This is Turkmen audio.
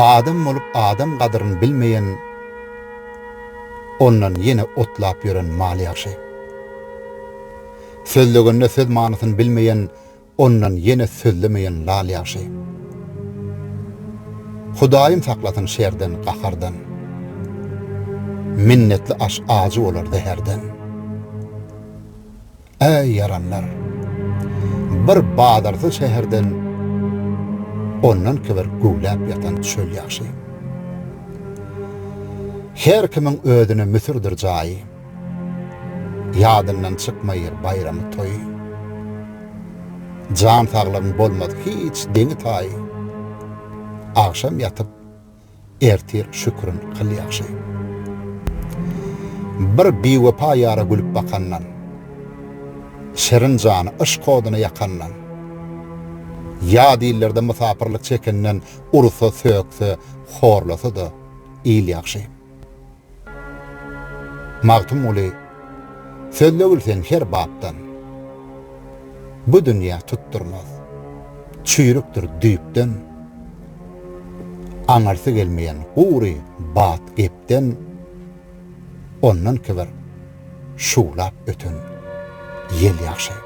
Adam bolup adam gadyryn bilmeýen ondan ýene otlap ýören mal ýagşy. Sözlegende söz manysyn bilmeýen ondan ýene sözlemeýen lal ýagşy. Hudaýym saklasyn şerden, gahardan. Minnetli aş ajy bolar zäherden. Äý ýaranlar! Bir bazarsyz şäherden ondan kibir güwläp ýatan çöl ýagşy. Her kimiň özüne Müsürdir jaýy. Ýadyndan çykmaýyr baýramy toýy. Jan saglygyň bolmaz hiç deňi-taýy. Agşam ýatyp, ertir şükrin kyl ýagşy. Bir biwepa ýara gülüp bakandan, Şirin jany yşk oduna ýakandan, Ýat illerde mysapyrlyk çekenden Ursa, sökse, horlasa-da il ýagşy. Magtymguly, sözlegil sen her bapdan. Bu dünýä tutdurmaz, çüýrükdir düýpden. Aňyrsy gelmeýän gury bat gepden, Ondan kibir şuwlap öten ýel ýagşy.